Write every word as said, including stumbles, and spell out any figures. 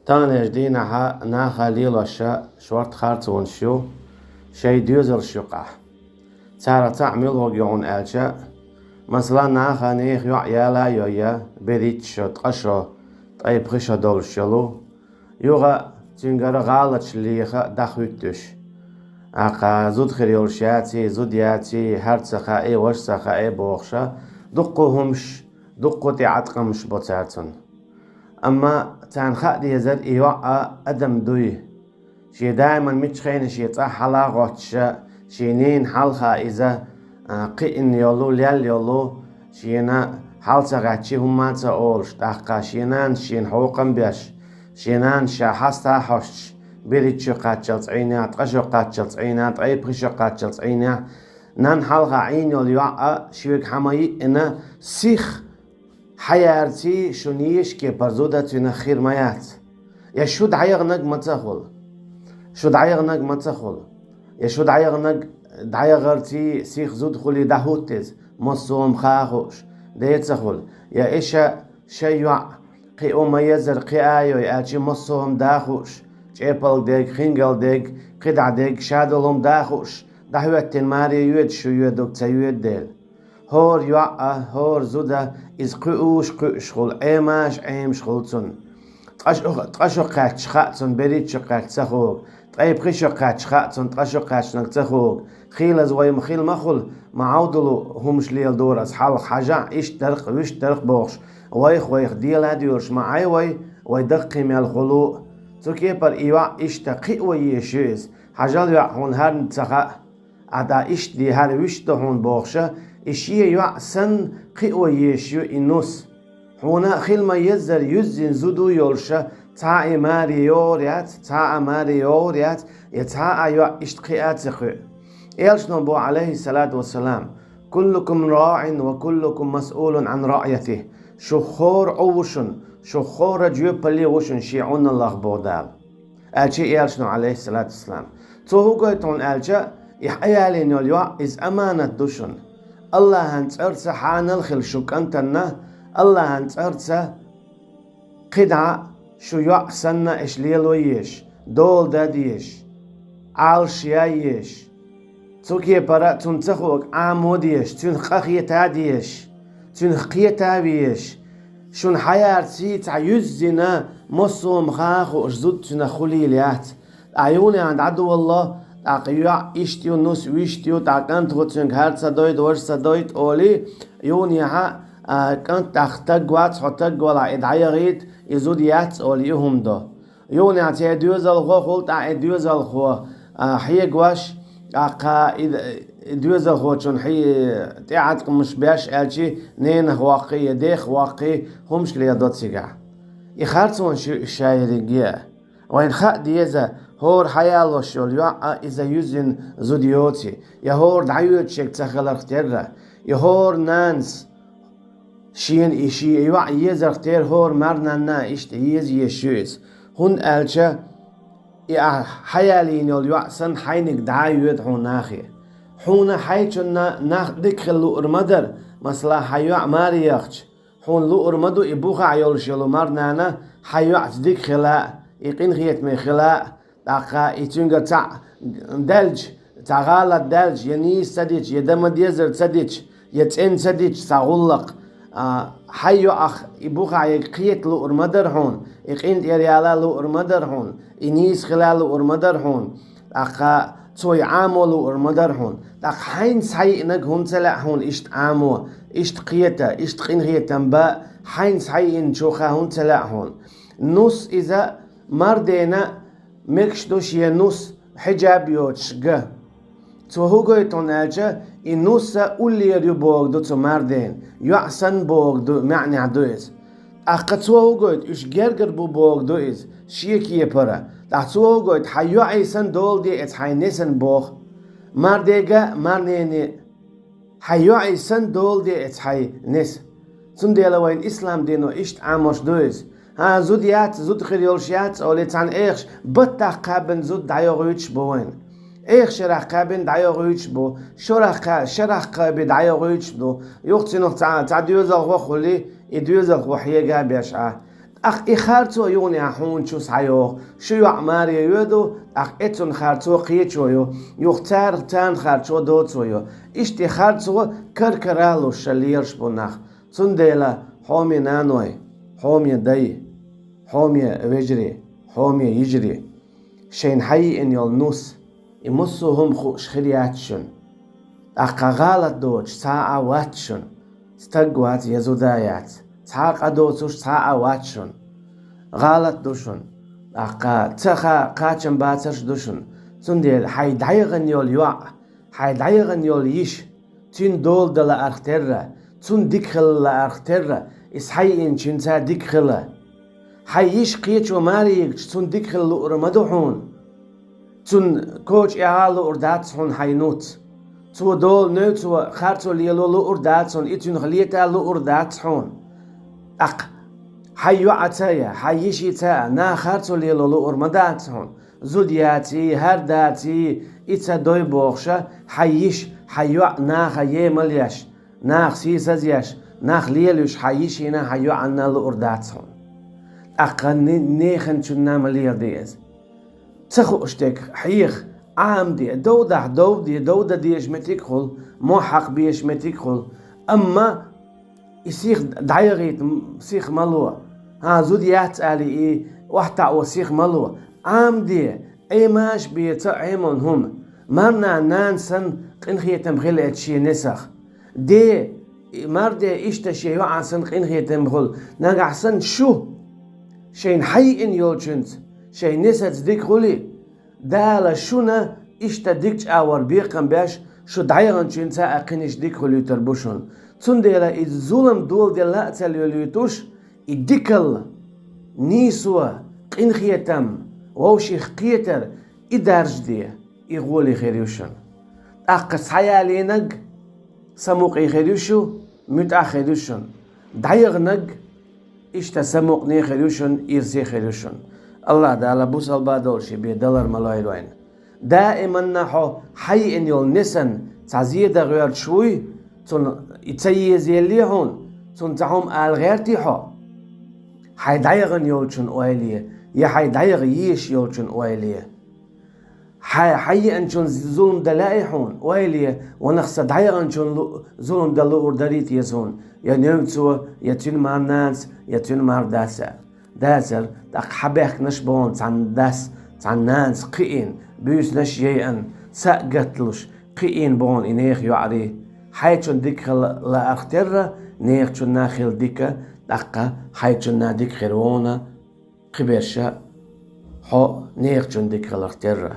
Таханлерчу дийнахьа наха лелош шорта харцонаш ю шайн доьзалш юкъахь. Царах цхьаъ мила хӀума ю хьуна аьлча, масала, наха нехан йоӀ яла а йой, берхӀитта шо, ткъа шо, ткъе пхи шо долуш йолу, юха цуьнгара гӀалаташ леха а, дӀахӀуьттуш. Аккха зуда хир йолуш яций, зуда яций, хӀара ца хаьа, важа ца хаьа бохуш, дуккха хӀумаш, дуккха тӀеӀаткъамаш бо цаьрцунна. Амма царна хаа дезара, и йоӀ адам дуй. Шен даиман миччахьа шен цӀахь хьала а гӀоттуш, шен ненан хьалха иза, а, кхиъна йолу, лелла йолу, шена хьал ца гӀаьттича хӀумма а ца олуш, тӀаккха шен нанас шена хьокхам беш, шен нанас ша хьаста а хьостуш, берхӀитта шо кхаччалц Ӏийнехь, ткъа шо кхаччалц Ӏийнехь, ткъе пхи шо кхаччалц Ӏийнехь, нанна хьалха Ӏийна йолу йоӀ а шега хьа ма йиъна, сих хьаярций, шун еша кепара зуда цуьнах хир ма яц. Я шу дӀаяханарг ма ца хуьлу. Шу дӀаяханарг ма ца хуьлу. Я шу дӀаяханарг, дӀаяхарций сих зуда хуьлий дӀахӀутту иза, массо а хӀума хаа хууш, ден ца хуьлу. Я иштта шайн йоӀ кхио ма еззара кхиа а йой аьлча, массо а хӀума да хууш, чӀепалг дерг, хингал дерг, кхидӀа дерг, ша долу хӀума да хууш, дӀахӀоьттина маре йоьду шу йоьдург ца йоьду дела. ХӀора йоӀ а, хӀора зуда а, иза кхуьуш кхуьуш хуьлу, Ӏемаш Ӏемаш хуьлу цунна. Ткъа шо, ткъа шо кхаьчча хаьа цунна берхӀитта шо кхаьчча ца хӀугу, ткъе пхи шо кхаьчча хаьа цунна ткъа шо кхаьчнарг ца хӀугу. Хийлаза вай ма хила ма хуьлу, ма Ӏовдало хӀумаш леладора аса хьалха, хьажахь, иштта дара-кх, вуьшта дара-кх бохуш, вайх-вайх дела а доьлуш ма Ӏай вай, вай даккхий мел хуьлу. Цу кепара и йоӀ иштта кхио езаш ю иза. Хьажал, йоӀ, хьуна хӀара ца хаьа. Ахь дӀа иштта де, хӀара вуьшта ду хьуна бохуш, и шен йоӀ санна кхио езаш ю и нус. Хьуна хила ма еззара юьззина зуда йолуш, цхьа а маре йогӀур яц, цхьа а маре йогӀур яц, я цхьа а йоӀ иштта кхиа а ца кхуьу. Элчано боху, Ӏалайхиссалату вассалам: «Куллукум раӀин ва куллукум масъулун Ӏан раӀйатихи». Шух хӀора Ӏу ву шуна, шух хӀора жоьпалле ву шуна шен Ӏуналлах, боху Дала. Аьлча и элчано, Ӏалайхиссалату вассалам. Цо хӀун гойту хьуна аьлча, и хьаялийна йолу йоӀ, иза аманат ду шуна. АллахӀан цӀарца хьанал хила шу кӀантана, АллахӀан цӀарца кхидӀа шу йоӀ санна аш лело езаш, дола дан дезаш, Ӏалаш ян езаш. Цу кепара цунна ца хуург Ӏамо дезаш, цуьнах къахета дезаш, цуьнах кхета везаш. Шуна хьаярций цхьа юьззина, массо а хӀума хаа хууш зуда цуьнах хуьлийла яц. Ткъа юха дӀадолало, тӀаккха йоӀ иштта ю, нус вуьшта ю, тӀаккха кӀант ву, цуьнга хӀара ца дойту, важа ца дойту олий, юха, а, кӀант, тӀаккха стаг вац, хьо стаг валахь, и дӀаяхийта, и зуда яц олий, и хӀума до. Юха церан доьзалхо хуьлу, тӀаккха и доьзалхо, а, хьегош, тӀаккха и, и доьзалхочун хье-, тӀеӀаткъамаш беш аьлча, ненах воккхий я дех воккхий, хӀумаш леладо цигахь. И харцонаш ю шайриг а. Вайна хаа деза, хӀора хьаялош йолу йоӀ а иза юьззина зуда йоций, я хӀора дӀайоьдуш ерг ца хиларх терра, я хӀора нанас шена и шен йоӀ езарх терра, хӀора марнанна а иштта еза езаш ю иза. ХӀунда аьлча и ахь хьаялийна йолу йоӀ санна хьайниг дӀа а йоьду хьуна нахе. Хьуна хьайчунна нах дика хила луур ма дара, масала, хьан йоӀ маре яхча, хьуна луур ма ду и бухахь йолуш йолу марнана хьан йоӀца дика хила а, и къинхетаме хила а, тӀаккха и цуьнгара цхьаъ даьлча, цхьа гӀалат даьлча, я нийса ца дича, я дан ма-деззара ца дича, я цӀена ца дича цхьа гӀуллакх, а, хьан йоӀах и бухахь ерг кхета луур ма дара хьуна, и къинтӀера яла луур ма дара хьуна, и нийса хила луур ма дара хьуна, тӀаккха цо и Ӏамо луур ма дара хьуна. ТӀаккха хьайна схьайиънарг хӀунда ца лаьа хьуна иштта Ӏамо, иштта кхета, иштта къинхетам бан, хьайна схьайиъначух хӀунда ца лаьа хьуна? Нус иза мардена мегаш ду шен нус хьиджаб йоцуш ган. Цо хӀун гойту хьуна аьлча, и нус а уллера ю бохург ду цу мардена, йоӀ санна бохург ду, маьӀнехь ду иза. ТӀаккха цо хӀун гойту, уьш гергара бу бохург ду иза, шен кепара. ТӀаккха цо хӀун гойту, хьан йоӀе санна дола де эца хьайн несана боху. Мардега а, марнене а. Хьан йоӀе санна дола де эца хьайн неса. Цундела вайн ислам дино иштта Ӏамош ду иза. ХӀан, зуда яц, зуда хир йолуш яц олий, цхьана эхаш баттахь кхаьбина зуда дӀайохуьйтуш бу вайна. Эхаш шарахь кхаьбина дӀайохуьйтуш бу, шарахь кха-, шарахь кхаби дӀайохуьйтуш бу. Юха цуьнах цхьа, цхьа доьзалхо а хуьлий, и доьзалхо хьега а беш Ӏа. ТӀаккха и харцо юханехьа хьуна чу схьайогӀу, шу йоӀ маре йоьду, тӀаккха и цуьнан харцо кхечо йо, юха царах царна харцо доцо йо. Иштта и харцо кар-каралуш ша лелаш бу нах. Цундела, хьоме наной, хьоме дай, хьоме вежарий, хьоме йижарий, шайна хьайиъна йолу нус, и массо а хӀума хууш хир яц шуна. ТӀаккха гӀалат доцуш цхьа а вац шуна, стаг вац я зуда яц, цхьа а къа доцуш цхьа а вац шуна. ГӀалат ду шуна, тӀаккха ца ха-, кхачам бацарш ду шуна. Цундела хьайн дӀаяхана йолу йоӀ, хьайн дӀаяхана йолу йиш, цуьнан дола дан лаарх терра, цунна дика хила лаарх терра, иза хьайиъначуьнца дика хила. Хьайн йиш кхечо маре йигча, цунна дика хила луур ма ду хьуна. Цунна коча эгӀа луур дац хьуна хьайн нуц. Цо долу нуьцкъала харцо лело луур дац хьуна, и цуьнах лета луур дац хьуна. ТӀаккха хьайн йоӀаца я, хьайн йишица а наха харцо лело луур ма дац хьуна. Зуда яций, хӀара даций, и ца дой бохуша, хьайн йиш, хьайн йоӀ наха емал еш, наха сийсаз еш, нах лелош хьайн йишина, хьайн йоӀанна луур дац хьуна. ТӀаккха не-, неханчунна ма леладе иза. Ца хууш дерг хьеха, Ӏамаде, дов дахь дов де, дов дан дезаш меттиг а хуьлу, мохь хьакха безаш меттиг а хуьлу. Амма и сих дӀаяхийта м-, сих ма ло. ХӀан, зуда яц алий и охьатаӀо сих ма ло. Ӏамаде, Ӏемаш бен ца Ӏеман хӀума. Марнана нана санна къинхетам хила эцу шен несах. Де, и марде иштта шен йоӀан санна къинхетам хуьлу. Нагахь санна шу шайна хьайиъна йолчуьнца, шайн несаца дика хуьлий, Дала шуна иштта дика чӀагӀвар бекхам беш, шу дӀаяханчуьнца а кхин иштта дика хуьлуьйтур бу шуна. Цундела иза зулам доладелла а ца лелуьйтуш, и дикалла, нийсо, къинхетам, вовших кхетар, и даржаде, и гӀоле хир ю шуна. ТӀаккха схьаялийнарг самукъий хир ю шу, муьтӀахь хир ю шуна. ДӀаяханарг иштта самукъане хир ю шуна, ирсе хир ю шуна. АллахӀ Дала бусалба долуш бен далар ма лойла вайна. Даиманна хьо хьайиъна йолу несан цхьа зе дан гӀерташ вуй, цунна и ца езаеллий хьуна, цунна цхьа хӀума ала гӀертий хьо? Хьайн дӀаяхана йолчун ойла е, я хьайн дӀаяха езаш йолчун ойла е. Хьай, хьайиъначун зулам дан лаьий хьуна? Ойла е, ванах сан дӀаяханчун лу-, зулам дан луур дарий те суна, я нуьцкъала, я цуьнан марнанас, я цуьнан мардаса. Дацара, тӀаккха хьан бехканаш боху цхьана дас, цхьана нанас кхиийна, буьйсанаш яйъина, са а гатталуш, кхиийна боху и нехан йоӀарий. Хьайчун дика хила лаарх терра, нехачунна хила дика, тӀаккха хьайчунна дика хир вона, кхиберша хьо нехачун дика хиларх терра.